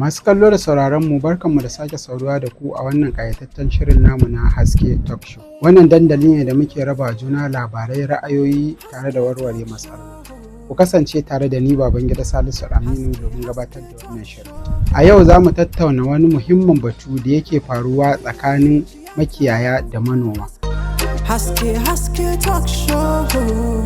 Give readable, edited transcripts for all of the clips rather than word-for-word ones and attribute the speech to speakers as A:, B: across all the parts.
A: Masu kallo da sauraron mu, barkanmu da sake saduwa da ku a wannan ƙayataccen shirin namu na Haske Talk Show. Wannan dandali ne da muke raba juna labarai, ra'ayoyi tare da warware matsaloli. Ku kasance tare da ni, Babangida Salisu Aminu, domin gabatar da wannan shirin. A yau za mu tattauna wani muhimmin batu da yake faruwa tsakanin makiyaya da manoma.
B: Haske Haske Talk Show.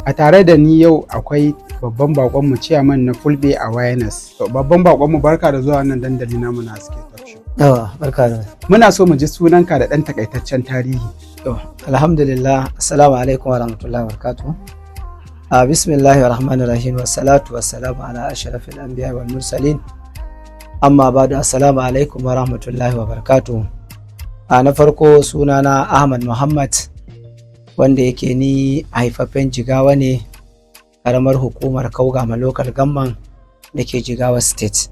A: A tare da ni yau akwai babban bakonmu, ciyaman na Fulbe Awareness. To, babban bakonmu, barka da zuwa wannan dandali namu na Haske Talk Show.
C: Yawa, barka da.
A: Muna so mu ji sunanka da ɗan takaitaccen tarihi.
C: To, alhamdulillah, assalamu alaikum wa rahmatullahi wa barakatuh. Bismillahir rahmanir rahim, wa salatu wa salamu ala ashrafil anbiya wal mursalin. Amma ba'du, assalamu alaikum wa rahmatullahi wa barakatuh. Na farko, sunana Ahmad Muhammad, wanda yake ni haifaffen Jigawa ne, karamar hukumar Kaugama Local Government da ke Jigawa State.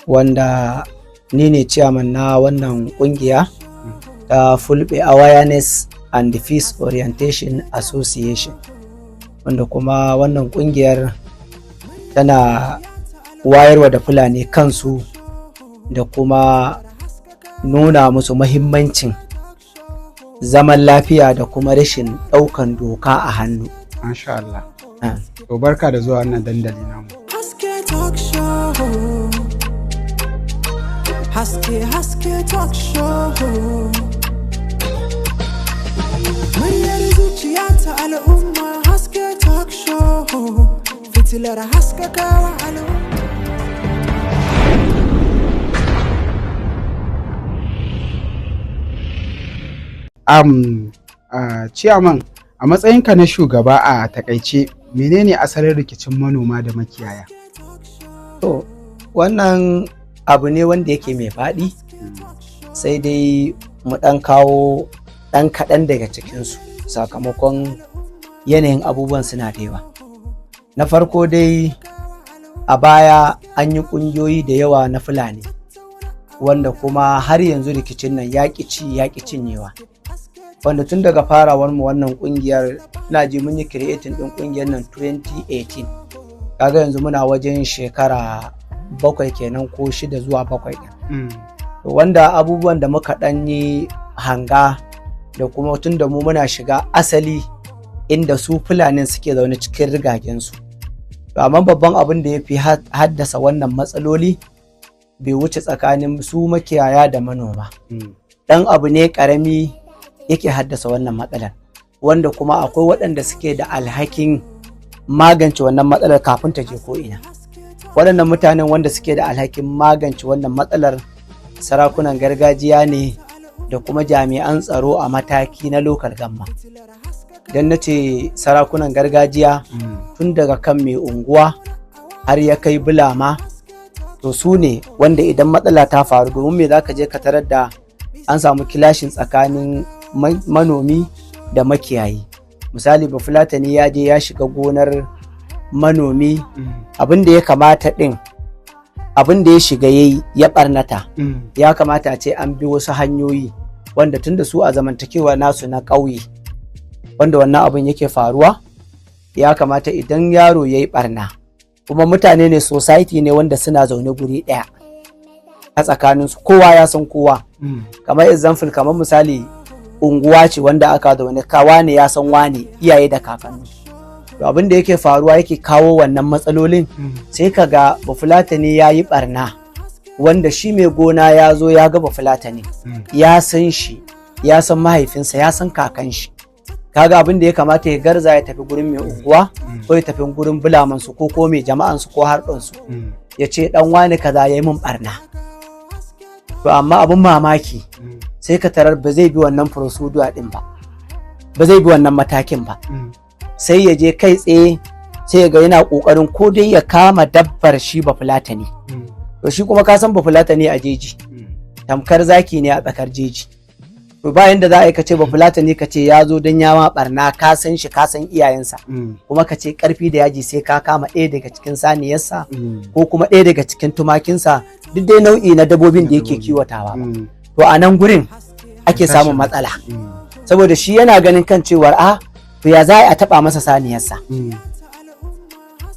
C: Wanda ni ne chairman na wannan kungiya ta Fulbe Awareness and Peace Orientation Association, wanda kuma wannan kungiyar tana wayarwa da Fulani kansu da kuma nuna musu mahimmancin zaman lafiya da kuma rashin ɗaukan doka a hannu.
A: Masha Allah. To, barka da zuwa wannan dandali namu.
B: Haske Talk Show. Haske Haske Talk Show. Muryar zuciya ta al'umma, Haske Talk Show. Fitilar haskakawa al'umma.
A: Ciyaman, a matsayinka na shugaba, a takaice menene asalin rikicin manoma da makiyaya?
C: To, wannan abu ne wanda yake mai faɗi, sai dai mu ɗan kawo ɗan kaɗan daga cikinsu sakamakon yanayin abubuwan suna da yawa. Na farko dai, a baya an yi ƙungiyoyi da yawa na Fulani, wanda kuma har yanzu rikicin nan ya ƙi ci ya ƙi cinyewa. Wanda tun daga farawar mu wannan ƙungiyar, ina ji mun yi creating ɗin ƙungiyar nan 2018. Kaga yanzu muna wajen shekara 7 kenan ko 6 zuwa 7 ɗin. Wanda abubuwan da muka ɗan yi hanga da kuma tun da mu muna shiga asali inda su Fulanin suke zaune cikin rigagensu. To, amma babban abin da ya fi haddasa wannan matsaloli bai wuce tsakanin su makiyaya da manoma. Ɗan abu ne ƙarami yake haddasa wannan matsalar, wanda kuma akwai waɗanda suke da alhakin magance wannan matsalar kafin ta je ko'ina. Waɗannan mutanen wanda suke da alhakin magance wannan matsalar sarakunan gargajiya ne da kuma jami'an tsaro a mataki na local government. Idan na ce sarakunan gargajiya, tun daga kan mai unguwa har ya kai bulama, to su ne wanda idan matsala ta faru, domin me za ka je ka tarar da an samu clashing tsakanin manomi da makiyayi? Misali, Bafulatani ya je ya shiga gonar manomi, abin da ya kamata ɗin, abin da ya shiga yayi ya ɓarnata, ya kamata a ce an bi wasu hanyoyi wanda tunda su a zamantakewa nasu na ƙauye wanda wannan abin yake faruwa, ya kamata idan yaro ya yi ɓarna, kuma mutane ne, society ne wanda suna zaune guri ɗaya a tsakaninsu, kowa ya san kowa. Kamar example, kamar misali, unguwa ce wanda aka zaune, ka wane ya san wane, iyaye da kakanni. To, abin da yake faruwa yake kawo wannan matsalolin, sai ka ga Bafulatani ya yi barna, wanda shi mai gona ya zo ya ga Bafulatani, ya san shi, ya san mahaifinsa, ya san kakan shi. Kaga abin da ya kamata, ya garza ya tafi gurin mai unguwa ko ya tafi gurin bulamansu ko mai jama'ansu ko harɗonsu, ya ce dan wani kaza ya yi min barna. To, amma abin mamaki, sai ka tarar ba zai bi wannan procedure din ba, ba zai bi wannan matakin ba. Sai ya je kai tsaye, sai ya ga yana kokarin ko dai ya kama dabbar shi Bafulatani. To, shi kuma ka san Bafulatani a jeji tamkar zaki ne a tsakar jeji. To, bayan da za a yi ka ce Bafulatani, ka ce ya zo don ya ma barna, ka san shi, ka san iyayensa, kuma ka ce karfi da yaji sai ka kama ɗaya daga cikin saniyarsa ko kuma ɗaya daga cikin tumakinsa, duk dai nau'i na dabbobin da yake kiwatawa ba. To, a nan gurin ake samun matsala, saboda shi yana ganin kan cewar, a to, ya za a taɓa masa saniyarsa?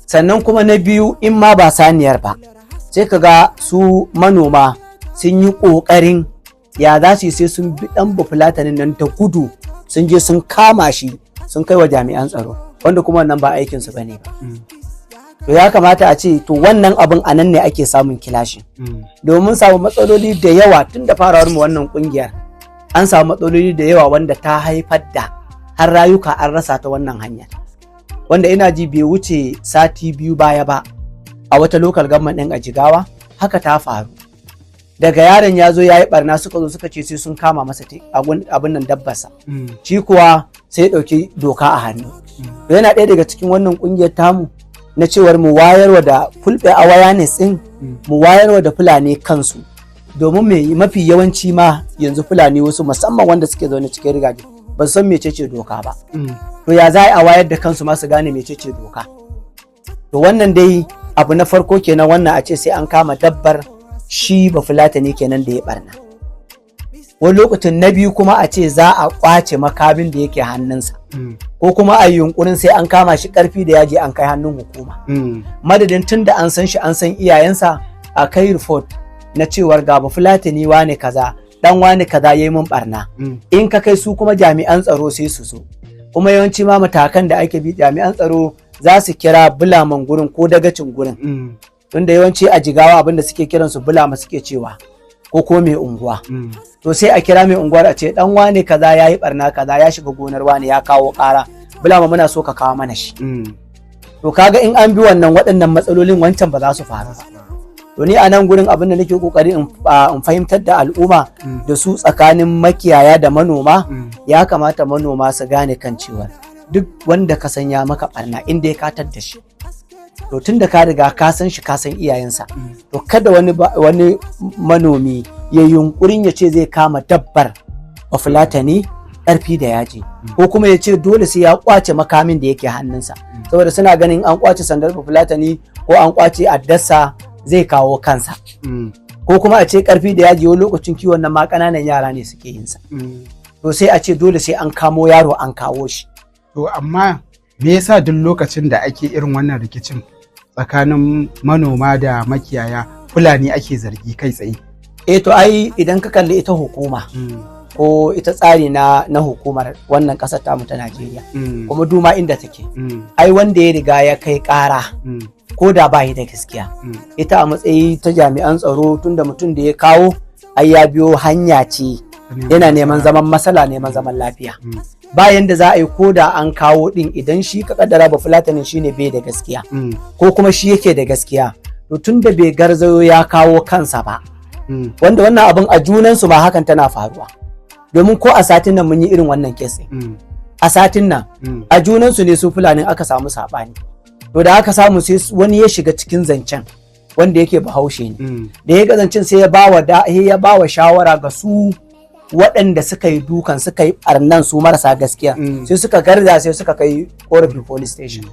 C: Sannan kuma na biyu, in ma ba saniyar ba, sai ka ga su manoma sun yi ƙoƙarin ya za su yi sai sun bi ɗan bafulatanin nan da gudu, sun je sun kama shi, sun kai wa jami'an tsaro, wanda kuma wannan ba aikinsu ba ne ba. To ya kamata a ce, to wannan abin a nan ne ake samun clashing, domin samu matsaloli da yawa. Tun da farawar mu wannan kungiyar, an samu matsaloli da yawa wanda ta haifar da har rayuka an rasa ta wannan hanyar. Wanda ina ji bai wuce sati 2 baya ba, a wata local government ɗin a Jigawa haka ta faru. Daga yaron ya zo ya yi barna, suka zo suka ce sai sun kama masa abin nan, dabbarsa. Shi kuwa sai ya ɗauki doka a hannu. To yana ɗaya daga cikin wannan ƙungiyar tamu na cewar mu wayarwa da Fulɓe awareness ɗin, mu wayarwa da Fulani kansu, domin me? Mafi yawanci ma yanzu Fulani wasu, musamman wanda suke zaune cikin rigaje, ba su san mecece doka ba. To ya za a wayar da kansu ma su gane mecece doka? To wannan dai abu na farko kenan, wannan a ce sai an kama dabbar shi ba Fulatani kenan da ya barna. Wani lokacin na biyu kuma a ce za a kwace makamin da yake hannunsa, ko kuma a yunkurin sai an kama shi karfi da yaji an kai hannun hukuma, madadin tun da an san shi, an san iyayensa, a kai report na cewar ga Bafulatani wane kaza, dan wane kaza, yayi mun barna. In ka kai, su kuma jami'an tsaro sai su zo. Kuma yawanci ma matakan da ake bi, jami'an tsaro za su kira bulaman gurin ko dagacin gurin, tunda yawanci a Jigawa abinda suke kiransu bulama suke cewa, ko mai unguwa. To sai a kira mai unguwar a ce dan wane kaza yayi barna kaza, ya shiga gonar wane, ya kawo kara, bulama muna so ka kawo mana shi. To kaga in an bi wannan, waɗannan matsalolin wancan ba za su faru ba. To ni a nan gurin abin da nake kokari in fahimtar da al'umma da su tsakanin makiyaya da manoma, ya kamata manoma su gane kan cewa duk wanda ka san ya maka barna, inda ya katar da shi, to tun da ka riga ka san shi, ka san iyayensa, to kada wani manomi ya yunkurin ya ce zai kama dabbar Bafulatani ƙarfi da yaji, ko kuma ya ce dole sai ya kwace makamin da yake hannunsa, saboda suna ganin an kwace sandar Bafulatani ko an kwace addarsa zai kawo kansa, ko kuma a ce karfi da yaji. Wani lokacin kiwon nan ma ƙananan yara ne suke yin sa, to sai a ce dole sai an kamo yaro an kawo shi.
A: To amma me yasa duk lokacin da ake irin wannan rikicin tsakanin manoma da makiyaya, Fulani ake zargi kai tsaye?
C: Eh, to ai idan ka kalli ita hukuma ko ita tsari na hukumar wannan ƙasar tamu ta Najeriya, kuma duma inda take, ai wanda ya riga ya kai ƙara, ko da ba yi da gaskiya, ita a matsayi ta jami'an tsaro, tunda mutum da ya kawo ai ya biyo hanya ce, yana neman zaman masala, neman zaman lafiya, bayan da za a yi ko da an kawo din, idan shi ka kaddara ba Fulatanin shine bai da gaskiya ko kuma shi yake da gaskiya, to tun da bai garzayo ya kawo kansa ba, wanda wannan abin a junansu ma hakan tana faruwa, domin ko a satin nan mun yi irin wannan case ɗin. A satin nan a junansu ne su Fulanin aka samu saɓani. To da aka samu, sai wani ya shiga cikin zancen wanda yake Bahaushe ne. Da ya ga zancen, sai ya bawa shawara ga su waɗanda suka yi dukan, suka yi ɓarnan, su marasa gaskiya. Sai suka garza, sai suka kai korafi police station.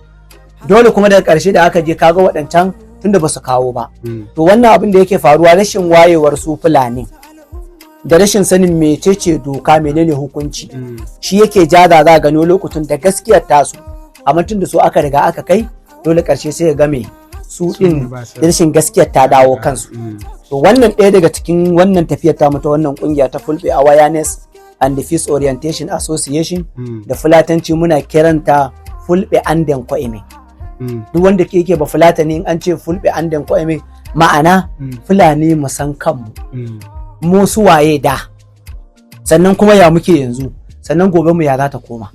C: Dole kuma daga ƙarshe da aka je, kaga waɗancan tunda ba su kawo ba. To wannan abin da yake faruwa, rashin wayewar su Fulani da rashin sanin mecece doka, menene hukunci, shi yake jaza za a gano lokacin da gaskiyar tasu, amma tun da su aka riga aka kai, dole ƙarshe sai ya game su
A: Su ne
C: din
A: ba su-
C: rashin gaskiyar ta dawo kansu. To wannan ɗaya daga cikin wannan tafiyar ta ta wannan kungiya ta Fulbe Awareness and the Peace Orientation Association, da Fulatanci muna kiranta Fulbe Anden Ko'eme. Duk wanda ke yake ba Fulatani, in an ce Fulbe Anden Ko'eme, ma'ana Fulani mu san kanmu, mu su waye da, sannan kuma ya muke yanzu, sannan gobe mu ya za ta koma.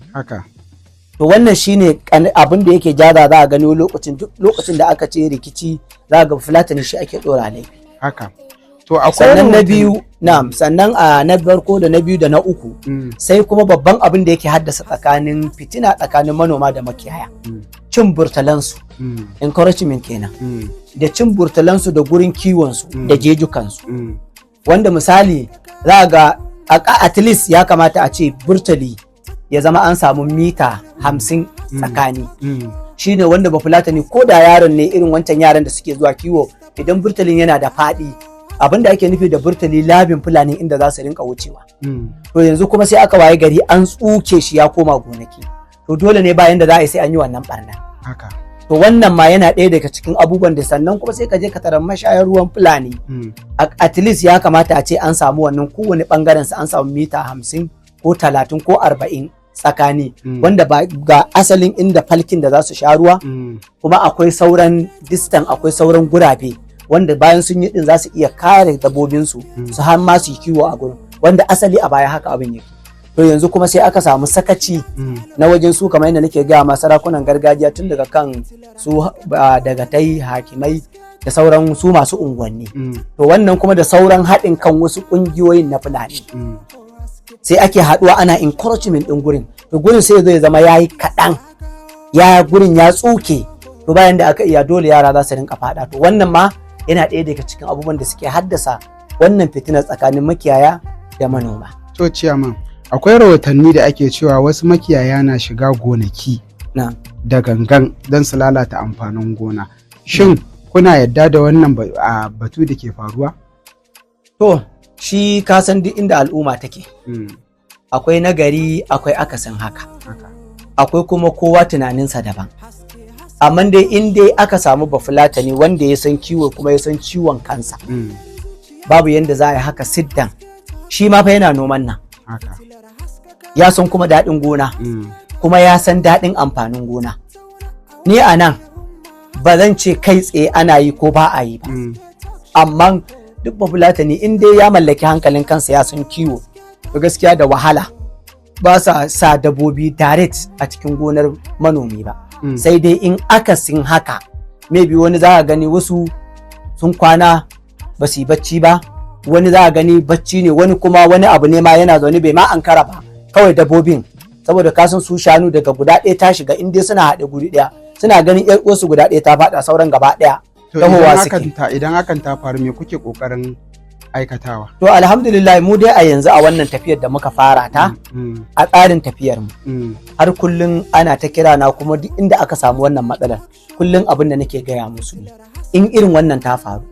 C: To wannan shine abin da yake jaza za a gani lokacin, duk lokacin da aka ce rikici, za a ga Fulatani shi ake dora laifi.
A: Haka. To akwai
C: Sannan na
A: rahoton-
C: biyu, na'am, sannan a na farko da na biyu da na uku, sai kuma babban abin da yake haddasa tsakanin fitina tsakanin manoma da makiyaya, cin burtalansu, encroachment kenan, da cin burtalansu da gurin kiwonsu da jejukansu, wanda misali za ga at least ya kamata a ce burtali ya zama an samu mita 50 tsakani, shine wanda ba Fulatani ko da yaron ne, irin wancan yaran da suke zuwa kiwo, idan burtalin yana da faɗi, abin da ake nufi da burtali labin Fulani inda za su rinka wucewa. To yanzu kuma sai aka waye gari an tsuke shi ya koma gonaki, to dole ne bayan da za a yi sai an yi wannan barna. To wannan ma yana ɗaya daga cikin abubuwan da, sannan kuma sai ka je ka tarar mashayar ruwan Fulani, at least ya kamata a ce an samu wannan, kowane bangaren sa an samu mita 50 ko 30 ko 40 tsakani, wanda ba ga asalin inda falkin da za su sha ruwa, kuma akwai sauran distance, akwai sauran gurabe wanda bayan sun yi din za su iya kare dabbobinsu, su har ma su yi kiwo a gurin, wanda asali a baya haka abin yake. To yanzu kuma sai aka samu sakaci na wajen su, kamar yadda nake gaya ma, sarakunan gargajiya, tun daga kan su dagatai, hakimai da sauran su masu unguwanni. To wannan kuma da sauran haɗin kan wasu ƙungiyoyin na Fulani, sai ake haɗuwa ana encroachment ɗin gurin. To gurin sai zai zama yayi kaɗan, ya gurin ya tsuke. To bayan da aka iya, dole yara za su rinka faɗa. To wannan ma yana ɗaya daga cikin abubuwan da suke haddasa wannan fitina tsakanin makiyaya da manoma.
A: To ciyaman, akwai rahotanni da ake cewa wasu makiyaya na shiga gonaki
C: na
A: da gangan don su lalata amfanin gona. Shin kuna yadda da wannan batu da ke faruwa?
C: To shi ka san duk inda al'umma take, akwai nagari, akwai akasin haka. Akwai kuma kowa tunaninsa daban. Amma dai in dai aka samu Bafulatani wanda ya san kiwo kuma ya san ciwon kansa, babu yanda za a yi haka siddan. Shi ma fa yana noman nan, ya san kuma daɗin gona, kuma ya san daɗin amfanin gona. Ni a nan ba zan ce kai tsaye ana yi ko ba a yi ba, amma duk Bafulatani in dai ya mallaki hankalin kansa, ya san kiwo, to gaskiya da wahala ba sa sa dabbobi direct a cikin gonar manomi ba. Sai dai in akasin haka, maybe wani za a gani wasu sun kwana ba su yi bacci ba, wani za a gani bacci ne, wani kuma wani abu ne ma, yana zaune bai ma ankara ba, kawai dabbobin, saboda kasan su shanu daga guda ɗaya ta shiga, in dai suna haɗe guri ɗaya, suna ganin ƴar uwarsu guda ɗaya ta faɗa, sauran gaba ɗaya
A: To
C: tahowa
A: idan
C: suke.
A: Idan hakan ta faru, me kuke kokarin aikatawa?
C: To alhamdulillah, mu dai a yanzu a wannan tafiyar da muka fara ta, a tsarin tafiyar mu, har kullum ana ta kira na, kuma duk inda aka samu wannan matsalar, kullum abin da nake gaya musu ne, in irin wannan ta faru,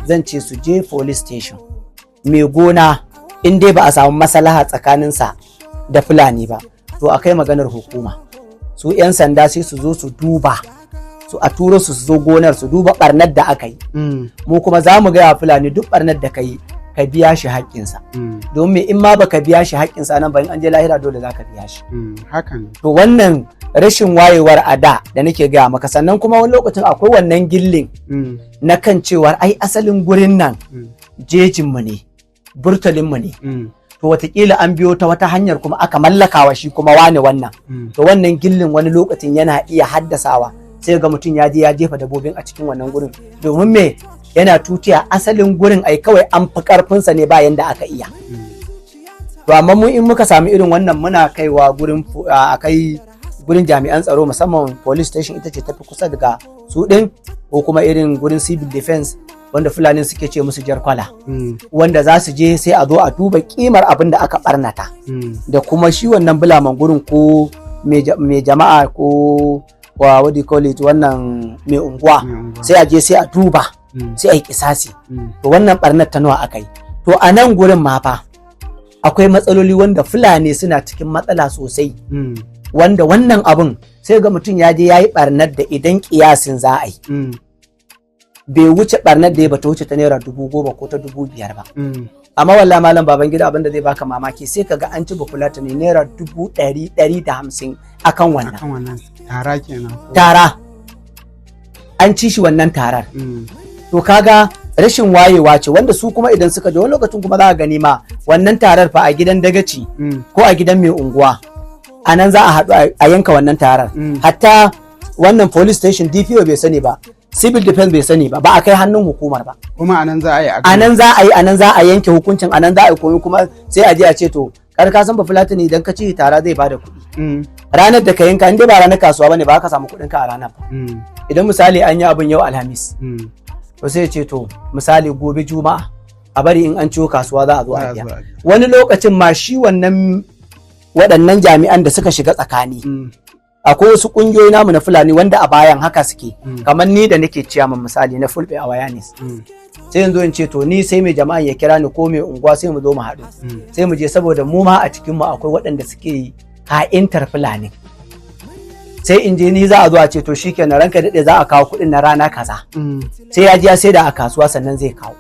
C: zan ce su je police station. Mai gona in dai ba a samu maslaha tsakaninsa da Fulani ba, to a kai maganar hukuma. Su 'yan sanda sai su zo su duba, su a turo su, su zo gonar su duba barnar da aka yi. Mu kuma za mu gaya Fulani, duk barnar da ka yi, ka biya shi haƙƙinsa, domin in ma baka biya shi haƙƙinsa nan ba, in an je lahira dole za ka biya shi.
A: Haka ne.
C: To wannan rashin wayewar a da da nake gaya maka. Sannan kuma wani lokacin akwai wannan gillin na kan cewar ai asalin gurin nan jejinmu ne, burtalinmu ne. To watakila an biyo ta wata hanyar kuma aka mallakawa shi kuma wane wannan. To wannan gillin wani lokacin yana iya haddasawa, sai ga mutum ya je ya jefa dabbobin a cikin wannan gurin, domin me? Yana tutiya asalin gurin ai kawai an fi karfinsa ne, ba yanda aka iya. To amma mu in muka sami irin wannan, muna kaiwa gurin a kai gurin jami'an tsaro, musamman police station, ita ce tafi kusa daga su din, ko kuma irin gurin civil defense, wanda Fulani suke ce musu jarkwala, wanda za su je sai a zo a duba kimar abin da aka barnata, da kuma shi wannan bulaman gurin ko mai jama'a ko wa, what do you call it, wannan mai unguwa,
A: Mai unguwa.
C: sai a je sai a duba, sai a yi kisasi, to wannan barnar ta nawa aka yi. To a nan gurin ma fa akwai matsaloli wanda Fulani suna cikin matsala sosai, wanda wannan abun sai ga mutum ya je ya yi barnar da idan kiyasin za a yi, bai wuce barnar da ya bata wuce ta naira 10,000 ko ta 5,000 ba. Amma wallahi malam baban gida, abin da zai baka mamaki, sai kaga an ci Bafulatani naira 100,000, 150 akan wannan.
A: Akan wannan tara kenan ko?
C: Tara, an ci shi wannan tarar. To kaga rashin wayewa ce, wanda su kuma idan suka je wani lokacin kuma za ka gani ma wannan tarar fa a gidan dagaci ko a gidan mai unguwa, a nan za a haɗu a yanka wannan tarar. Hatta wannan police station DPO bai sani ba, civil defense bai sani ba, ba a kai hannun hukumar ba.
A: Kuma anan za a yi
C: a nan za a yi, a nan za a yanke hukuncin, a nan za a yi komai. Kuma sai a je a ce to kar ka san Bafulatani, idan ka ci tara zai bada kuɗi. Ranar da ka yanka, in dai ba ranar kasuwa bane ba, ka samu kuɗin ka a ranar ba. Idan misali an yi abin yau Alhamis, to sai ya ce to misali gobe Juma'a, a bari in an ciwo kasuwa za a zo
A: Za
C: a
A: a
C: biya.
A: zo a biya.
C: Wani lokacin ma shi wannan waɗannan jami'an da suka shiga tsakani, akwai wasu ƙungiyoyi namu na Fulani wanda a bayan haka suke, kamar ni da nake ciyaman misali na Fulbe Awareness, sai yanzu in ce to ni sai mai jama'an ya kira ni ko mai unguwa, sai mu zo mu haɗu, sai mu je, saboda mu ma a cikin mu akwai waɗanda suke ha'intar Fulani. Sai in je ni, za a zo a ce, "To shikenan, ranka daɗe, za a kawo kuɗin na rana kaza." Sai ya ji ya sai da a kasuwa sannan zai kawo.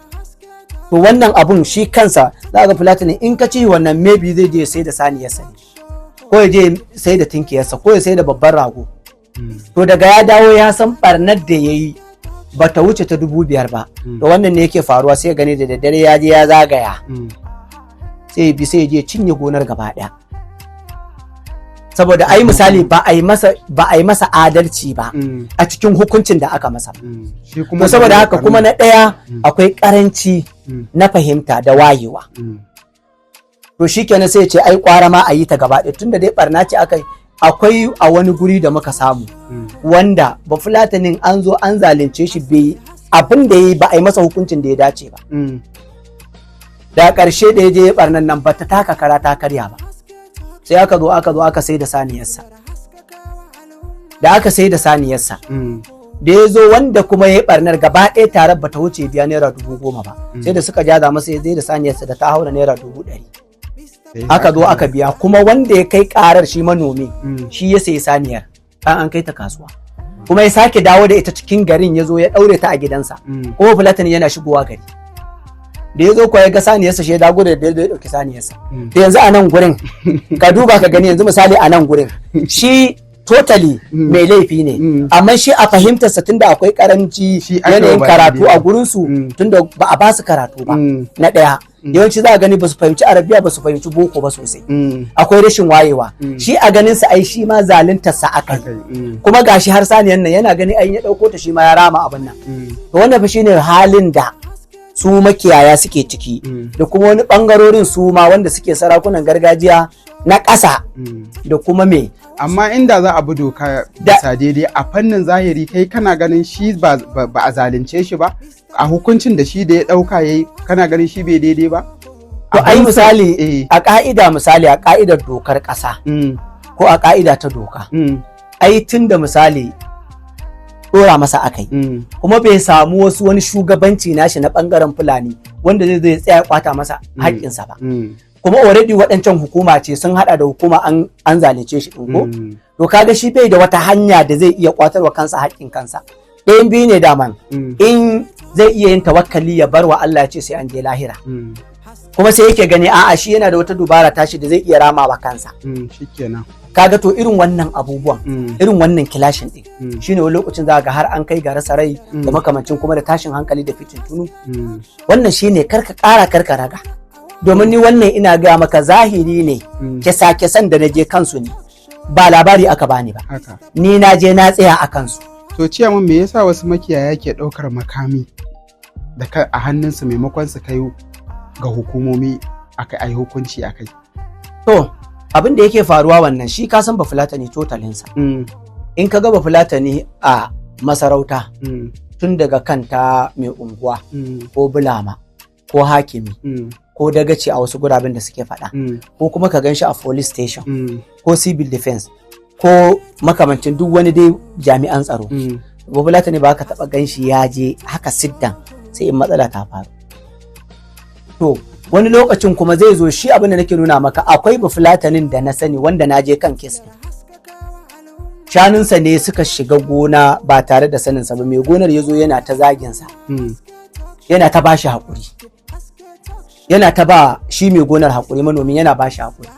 C: To wannan abun shi kansa za ga Fulatani in ka ci wannan, maybe zai je sai da saniyarsa ne, ko ya je sai da tinkiyarsa, ko ya sai da babban rago. To daga ya dawo ya san barnar da ya yi ba ta wuce ta 5,000 ba. To wannan ne yake faruwa, sai gani da daddare ya je ya zagaya, sai ya bi, sai ya je cinye gonar gaba ɗaya, saboda ai misali ba a yi masa adalci ba a cikin hukuncin da aka masa.
A: Shi kuma
C: To saboda
A: da
C: haka kuma na ɗaya akwai karanci na fahimta da wayewa. To shikenan, sai ya ce ai kwara ma a yi ta gaba ɗaya, tunda dai barna ce aka yi. Akwai a wani guri da muka samu wanda Bafulatinin an zo an zalunce shi, bai abin da ya yi ba, a yi masa hukuncin da ya dace ba. Da ƙarshe da ya je barnan nan ba ta taka kara ta karya ba, sai aka zo aka sai da saniyarsa. Da aka sai da saniyarsa, da ya zo, wanda kuma ya yi barnar, gaba ɗaya tare ba ta wuce biya naira 10,000 ba. Sai da suka jaza masa ya zai da saniyarsa da ta haura naira 100,000. Aka zo aka biya. Kuma wanda ya kai karar, shi manomi, shi ya sayi saniyar. An kai ta kasuwa, kuma ya sake dawo da ita cikin garin, ya zo ya ɗaure ta a gidansa. Kuma Fulatani yana shigowa gari, da ya zo kuwa ya ga saniyarsa, shi ya dago da ya zo ya ɗauki saniyarsa. To yanzu a nan gurin ka duba ka gani, yanzu misali a nan gurin shi totally mai laifi ne, amma shi a fahimtarsa, tunda akwai karanci
A: Shi aka
C: yanayin
A: ba
C: karatu
A: daidai
C: a
A: ba.
C: gurinsu, tunda ba a basu karatu ba. Na ɗaya, yawanci za a gani ba su fahimci Arabiya ba, su fahimci boko ba sosai. Akwai rashin wayewa. Shi a ganin sa ai shi ma zaluntarsa aka yi.
A: Aka yi.
C: Kuma gashi har saniyan nan yana gani ai ya ɗauko ta, shi ma ya rama abin nan. To wannan fa shine halin da su makiyaya suke ciki, da kuma wani bangarorin su ma wanda suke sarakunan gargajiya na ƙasa, da kuma me.
A: Amma inda za a bi doka bisa daidai a fannin zahiri, kai kana ganin shi ba a zalunce shi ba a hukuncin da shi da ya dauka yayi? Kana ganin shi bai daidai ba?
C: To ai misali, a ka'ida, misali a ka'idar dokar ƙasa, ko a ka'ida ta doka, ai tun da misali dora masa akai, kuma bai samu wasu wani shugabanci nashi na bangaren Fulani wanda zai zai tsaya kwata masa haƙƙinsa ba, kuma already waɗancan hukuma ce sun hada da hukuma an zalunce shi ɗin ko, to kaga shi bai da wata hanya da zai iya kwatarwa kansa haƙƙin kansa. Ɗayan biyu ne daman: in zai iya yin tawakkali ya bar wa Allah, ya ce sai an je lahira, kuma sai yake gani a'a, shi yana da wata dubara tashi da zai iya rama wa kansa.
A: Shikenan.
C: Kaga to irin wannan abubuwan, irin wannan clashin din, shine wani lokacin za ga har an kai ga rasa rai da makamancin, kuma da tashin hankali da fitintunu. Wannan shine, karka kara karka raga, domin ni wannan ina gaya maka zahiri ne, kesa-kesan da na je kansu ne, ba labari aka bani ba. Ni na je na tsaya a kansu.
A: To ciyaman, me yasa wasu makiyaya ke ɗaukar makami da a hannunsu maimakon su kai ga hukumomi aka yi hukunci akai?
C: To abin da yake faruwa wannan shi, ka san Bafulatani totalinsa, in ka ga Bafulatani a masarauta, tun daga kanta mai unguwa, ko bulama, ko hakimi, ko dagaci a wasu guraben da suke faɗa, ko kuma ka gan shi a police station, ko civil defense, ko makamancin duk wani dai jami'an tsaro, Bafulatani ba ka taɓa gan shi ya je haka siddan, sai in matsala ta faru. To wani lokacin kuma zai zo shi, abin da nake nuna maka, akwai Bafulatanin da na sani wanda na je kan case ɗin. Shanunsa ne suka shiga gona ba tare da saninsa ba. Mai gonar ya zo yana ta zaginsa, yana ta bashi haƙuri, yana ta ba shi mai gonar haƙuri, manomin yana bashi haƙuri.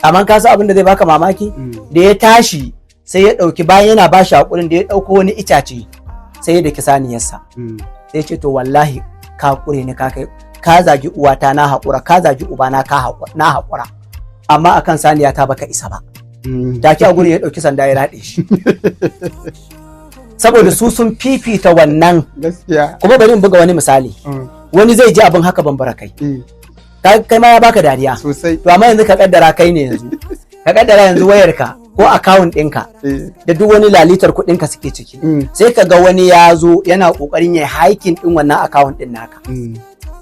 C: Amma ka san abin da zai baka mamaki? Da ya tashi sai ya ɗauki, bayan yana bashi haƙurin, da ya ɗauko wani itace sai ya daki saniyarsa. Sai ya ce, "To wallahi ka ƙure ni, ka kai ka zagi uwata na haƙura, ka zagi ubana ka haƙura, na haƙura, amma akan saniyata baka isa ba." Take a gurin ya ɗauki sanda ya raɗe shi, saboda su sun fifita wannan. Kuma bari in buga wani misali. Wani zai ji abin haka bambara kai. Kai ma ya baka dariya.
A: Sosai.
C: To amma yanzu ka kaddara kai ne, yanzu ka kaddara yanzu wayarka ko account ɗinka da duk wani lalitar kuɗinka suke ciki, sai ka ga wani ya zo yana ƙoƙarin ya hacking ɗin wannan account ɗin naka.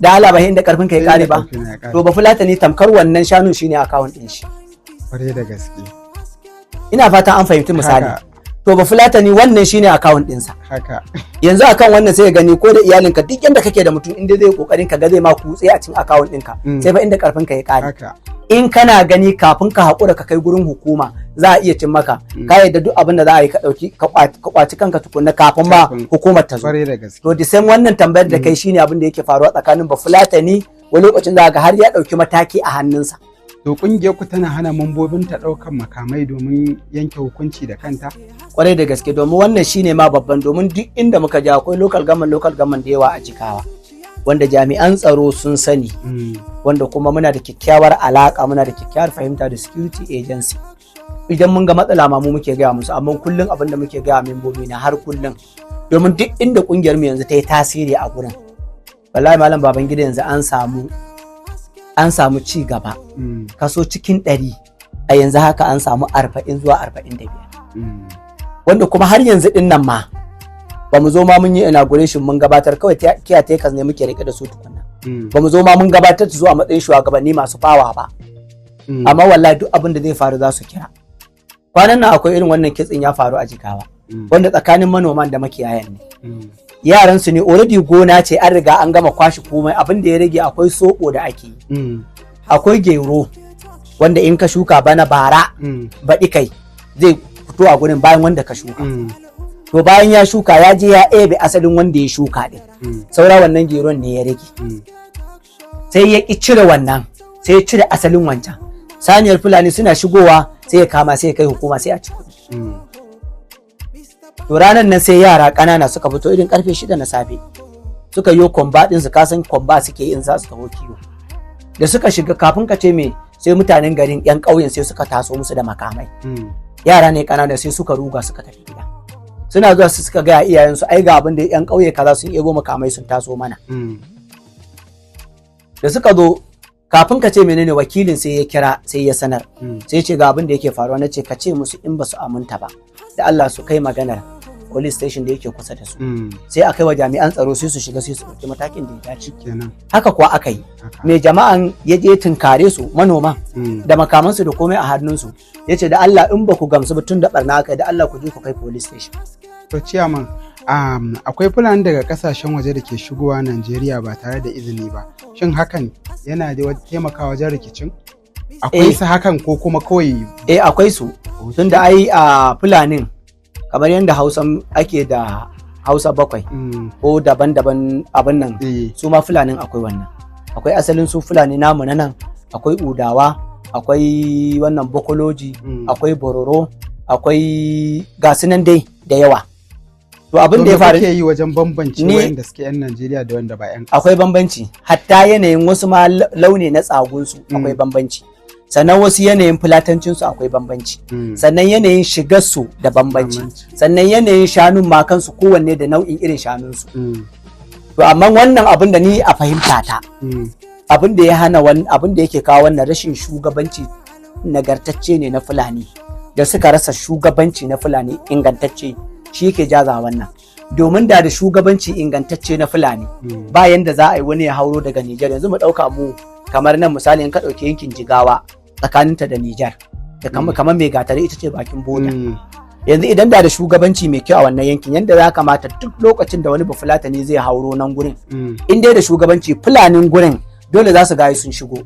C: Da Allah ba inda karfin ka ya kare ba?
A: Sai da ƙarfin ya ƙare.
C: To Bafulatani tamkar wannan shanun shine account ɗin shi.
A: Kwarai da gaske.
C: Ina fata an fahimci misali.
A: Haka.
C: To Bafulatani wannan shine account ɗinsa. Yanzu akan wannan sai ya gani ko da iyalinka, duk yanda kake da mutum, inda zai kokarin ka ga zai ma kutse a cikin account ɗinka, sai fa inda karfin ka ya kare. In kana gani kafin ka haƙura ka kai gurin hukuma za a iya cin maka, ka yadda duk abin da za a yi ka ɗauki ka kwaci kanka tukunna kafin ma hukumar ta zo.
A: Kwarai da gaske.
C: To, the same wannan tambayar da kai shine abin da yake faruwa tsakanin Bafulatani. Wani lokacin za ga har ya ɗauki mataki a hannunsa.
A: To, kungiyar ku tana hana mambobin ta ɗaukan makamai domin yanke hukunci da kanta?
C: Kwarai da gaske, domin wannan shine ma babban, domin duk inda muka je akwai local government da yawa a Jigawa wanda jami'an tsaro sun sani, wanda kuma muna da kyakkyawar alaka, muna da kyakkyawar fahimta da security agency. Idan mun ga matsala ma mu muke gaya musu. Amma kullum abin da muke gaya membobi na har kullum, domin duk inda kungiyar mu yanzu ta yi tasiri a gurin, wallahi Malam Babangida, yanzu an samu ci gaba kaso cikin 100, a yanzu haka an samu 40 zuwa 45, wanda kuma har yanzu din nan ma ba mu zo ma mun yi inauguration mun gabatar, kawai caretakers ne muke rike da su tukunna. Ba mu zo ma mun gabatar su a matsayin shugabanni masu fawa ba. Amma wallahi duk abin da zai faru za su kira. Kwanan nan akwai irin wannan kitsin ya faru a Jigawa, wanda tsakanin manoman da makiyayan ne. Yaran su ne already, gona ce an riga an gama kwashi komai, abin da ya rage akwai soɓo da ake yi, akwai gero wanda in ka shuka bana, bara, baɗi kai zai fito a gurin bayan wanda ka shuka. To, bayan ya shuka ya je ya ebe asalin wanda ya shuka din, saura wannan geron ne ya rage. Sai ya ki cire wannan, sai ya cire asalin wancan. Saniyar Fulani suna shigowa sai ya kama, sai ya kai hukuma, sai a ci kuɗi. To, ranar nan sai yara ƙanana suka fito irin karfe 6 na safe, suka yi kwamba ɗin su, kasan kwamba suke in za su taho kiwo. Da suka shiga, kafin ka ce me, sai mutanen garin, yan ƙauyen, sai suka taso musu da makamai. Yara ne ƙanana, sai suka ruga suka tafi gida. Suna zuwa su suka gaya iyayensu, ai ga abin da yan ƙauye kaza sun ebo makamai sun taso mana. Da suka zo, kafin ka ce menene, wakilin sai ya kira, sai ya sanar, sai ce ga abin da yake faruwa. Na ce ka ce musu in ba su aminta ba, da Allah su kai maganar police station da yake kusa da su, sai a kai wa jami'an tsaro, sai su shiga, sai su ɗauki matakin da ya dace.
A: Kenan.
C: Haka kuwa aka yi. Mai jama'an ya je tunkare su, manoma, da makamansu da komai a hannunsu, ya ce da Allah in ba ku gamsu ba, tun da barna aka yi, da Allah ku je ku kai police station.
A: To, ciyaman, akwai Fulani daga kasashen waje da ke shigowa Najeriya ba tare da izini ba. Shin hakan yana da taimakawa wajen rikicin? Akwai
C: Eh.
A: su hakan ko kuma kawai?
C: Eh, akwai su, tunda ai a Fulanin kamar yadda Hausa ake da Hausa bakwai ko daban-daban abin nan, su ma Fulanin akwai wannan. Akwai asalin su Fulani namu na nan, akwai Udawa, akwai wannan Bokoloji, akwai Bororo, akwai gasu nan dai da yawa. To, abin da ya
A: To, me
C: faru
A: kuke yi wajen bambance wayanda suke 'yan Najeriya da wanda ba 'yan ƙasa?
C: Akwai bambanci, hatta yanayin wasu ma launi na tsagunsu akwai bambanci, sannan wasu yanayin Fulatancinsu akwai bambanci, sannan yanayin shigarsu da bambanci,
A: Bambanci.
C: sannan yanayin shanun ma kansu, kowanne da nau'in irin shanunsu. To, amma wannan abin da ni a fahimta ta, abin da ya hana abin da yake kawo wannan rashin shugabanci nagartacce ne na Fulani, da suka rasa shugabanci na Fulani ingantacce, shi yake jaza wannan. Domin da da shugabanci ingantacce na Fulani, ba yanda za a yi wani ya hauro daga Nijar. Yanzu mu ɗauka mu kamar nan misali, in ka ɗauki yankin Jigawa tsakaninta da Nijar da kamar mai gatari ita ce bakin boda. Yanzu idan da da shugabanci mai kyau a wannan yankin, yanda ya kamata duk lokacin da wani Bafulatani zai hauro nan gurin, in dai da shugabanci, Fulanin gurin dole za su gaya sun shigo.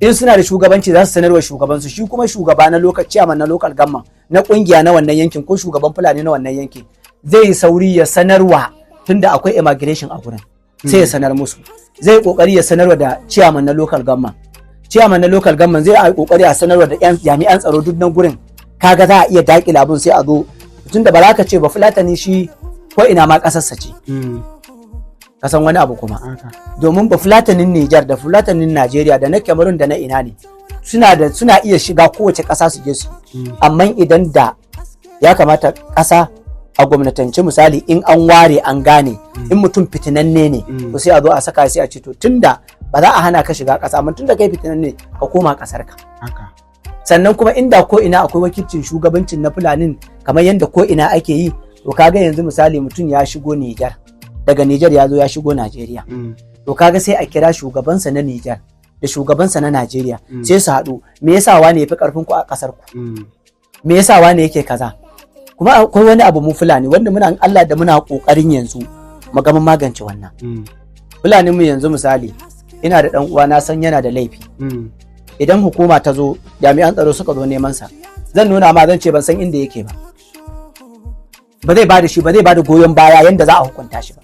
C: In suna da shugabanci za su sanarwa shugabansu, shi kuma shugaba na lokaci, chairman na local government na kungiya na wannan yankin ko shugaban Fulani na wannan yankin zai yi sauri ya sanarwa, tunda akwai immigration a gurin, sai ya sanar musu. Zai yi kokari ya sanarwa da chairman na local government, chairman na local government zai yi kokari a sanarwa da yan jami'an tsaro duk nan gurin. Kaga za a iya dakile abun, sai a zo, tunda ba za ka ce ba Fulatani shi ko ina ma kasarsa ce. Ka san wani abu kuma, domin ba Fulatanin Nijar da Fulatanin Najeriya da na Cameroon da na ina ne suna iya shiga kowace ƙasa su je su yi. Amma idan da ya kamata ƙasa a gwamnatance, misali in an ware an gane in mutum fitinanne ne, to sai a zo a saka, sai a ce to tunda ba za a hana ka shiga ƙasa, amma tunda kai fitinanne ka koma ƙasar ka. Sannan kuma inda ko ina akwai wakilcin shugabancin na Fulanin kamar yadda ko ina ake yi, to kaga yanzu misali mutum ya shigo Nijar, daga Nijar ya zo ya shigo Najeriya, to kaga sai a kira shugabansa na Nijar da shugabansa na Najeriya, sai su haɗu: me yasa wane yafi karfin ku a ƙasar ku? Me yasa wane yake kaza? Kuma akwai wani abu mu Fulani wanda muna Allah da muna kokarin yanzu mu ga mun magance wannan. Fulani mu yanzu misali, ina da dan uwa na san yana da laifi. Idan hukuma ta zo, jami'an tsaro suka zo neman sa, zan nuna ma, zan ce ban san inda yake ba. Ba zai bada shi ba, zai bada goyon baya yanda za a hukunta shi ba.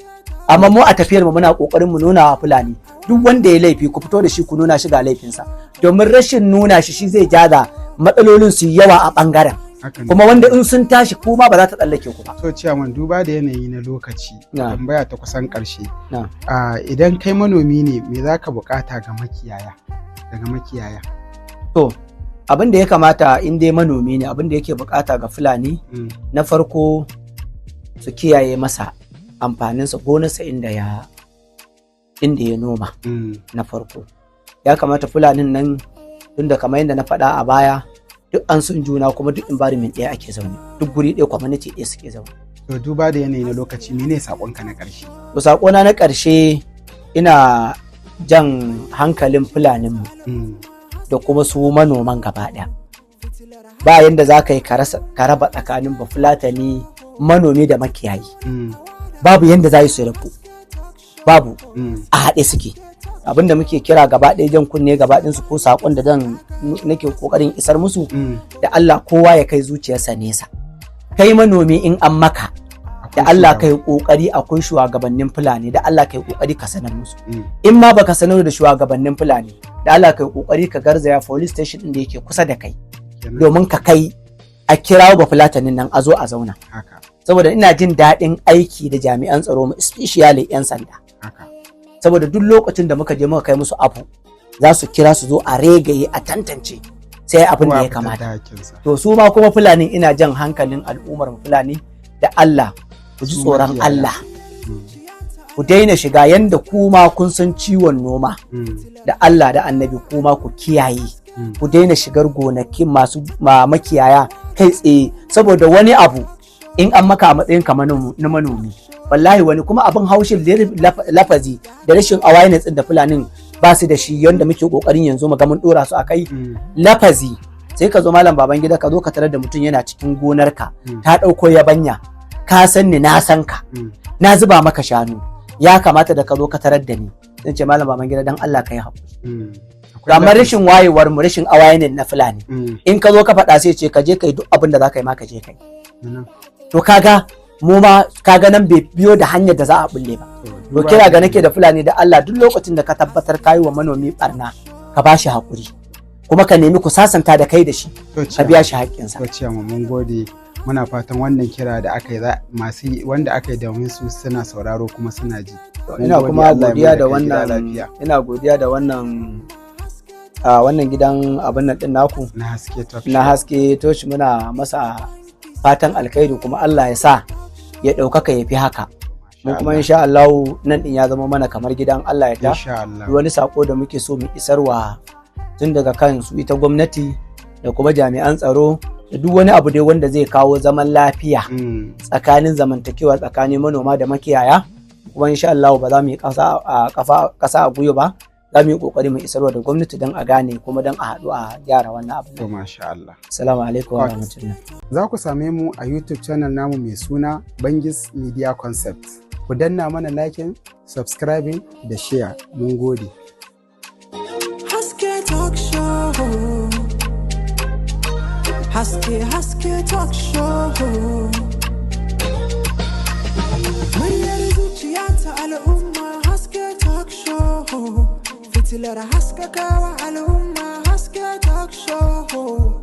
C: Amma mu a tafiyar mu muna kokarin mu nuna wa Fulani, duk wanda ya laifi ku fito da shi, ku nuna shi ga laifinsa, domin rashin nuna shi shi zai jaza matsalolin su yi yawa a bangaren.
A: Haka ne.
C: Kuma wanda in sun tashi kuma ba za ta tsallake ku ba.
A: To ciyaman, duba da yanayi na lokaci, tambaya ta kusan ƙarshe.
C: Na.
A: Idan kai manomi ne, me za ka buƙata ga makiyaya, daga makiyaya?
C: To, abin da ya kamata in dai manomi ne, abin da yake bukata ga Fulani, na farko su kiyaye masa amfaninsa, gonarsa inda ya noma. Na farko ya kamata Fulanin nan, tunda kamar yadda na faɗa a baya, duk an sun juna, kuma duk environment ɗaya ake zaune, duk guri ɗaya, community ɗaya suke zaune.
A: To, duba da yanayi na lokaci, mene saƙonka na ƙarshe?
C: To, saƙona na ƙarshe, ina jan hankalin Fulaninmu da kuma su manoman gaba ɗaya. Ba yanda za ka yi ka raba tsakanin Bafulatani manomi da makiyayi. Babu yanda za su rabu, babu. A haɗe suke. Abinda muke kira gaba ɗaya, jan kunne gaba ɗinsu, ko saƙon da zan nake ƙoƙarin isar musu, da Allah kowa ya kai zuciyarsa nesa. Kai manomi, in an maka, da
A: Akwai
C: Allah
A: shugaba.
C: kai ƙoƙari, akwai shugabannin Fulani, da Allah kai ƙoƙari ka sanar musu. In ma baka sanar da shugabannin Fulani, da Allah kai ƙoƙari ka garzaya police station ɗin da yake kusa da kai,
A: Kenan.
C: domin ka kai a kirawo Bafulatanin nan a zo a zauna. Saboda ina jin daɗin aiki da jami'an tsaro, especially 'yan sanda, saboda duk lokacin da muka je muka kai musu abu, za su kira su zo a regaye, a tantance, sai abin da
A: Kowa
C: ya
A: fitar
C: kamata.
A: da hakkinsa.
C: To, su ma kuma Fulanin, ina jan hankalin al'ummar mu Fulani, da Allah ku ji
A: Su
C: tsoron
A: makiyaya.
C: Allah, ku daina shiga yanda kuma kun san ciwon noma. Da Allah da Annabi kuma ku kiyaye, ku daina shigar gonakin masu makiyaya kai tsaye, saboda wani abu in an maka a matsayin ka na manomi, wallahi wani kuma abin haushin lafazi da rashin awareness din da Fulanin ba su da shi, yanda muke kokarin yanzu mu ga mun dora su akai. Lafazi, sai ka zo, Malam Baban Gida, ka zo ka tarar da mutum yana cikin gonarka, ta ɗauko yabanya. Ka san ni, na san ka, na zuba maka shanu. Ya kamata da ka zo ka tarar da ni, zan ce, "Malam Baban Gida, dan Allah ka yi haƙuri."
A: Akwai
C: Amma
A: lafazi.
C: rashin wayewar mu, rashin awareness na Fulani, in ka zo ka faɗa sai ce ka je ka yi duk abin da za ka yi ma, ka je ka yi. To, kaga mu ma kaga nan bai biyo da hanyar da za a bulle ba.
A: To,
C: To,
A: duba
C: kira ga nake da Fulani, da Allah duk lokacin da ka tabbatar kayi wa manomi barna, ka ba shi haƙuri, kuma ka nemi ku sasanta da kai da shi,
A: To,
C: ka biya shi haƙƙinsa.
A: To ciyaman, mun gode. Muna fatan wannan kira da aka yi masu wanda aka yi domin su suna sauraro kuma suna ji. Mun
C: Ina
A: gode,
C: kuma
A: Allah ya
C: godiya
A: mai
C: da
A: kai gida
C: wannan
A: lafiya.
C: Ina godiya da wannan a wannan gidan abin nan din naku
A: Na Haske Talk
C: na
A: Show.
C: Haske Toshi. Muna masa fatan alkhairi, kuma Allah ya sa ya ɗaukaka ya fi haka. Mu kuma insha Allah nan din ya zama mana kamar gidan, Allah ya ta
A: Insha Allah.
C: Duk wani sako da muke so mu isarwa, tun daga kan su ita gwamnati da kuma jami'an tsaro da duk wani abu dai wanda zai kawo zaman lafiya tsakanin zamantakewa tsakanin manoma da makiyaya. Kuma insha Allah ba za mu yi kasa a kafa kasa a gwiwa ba, za mu yi kokari mu isarwa da gwamnati don a gane kuma don a haɗu a gyara wannan abu.
A: To, masha Allah.
C: Assalamu alaikum wa
A: Ok.
C: rahmatullah.
A: Za ku same mu a YouTube channel namu mai suna Bangis Media Concept. Ku danna mana liking, subscribing da share. Mun gode.
B: Haske Talk Show. Haske, Haske Talk Show. Muryar zuciya ta al'umma, Haske Talk Show. Fitilar haskakawa al'umma, Haske Talk Show.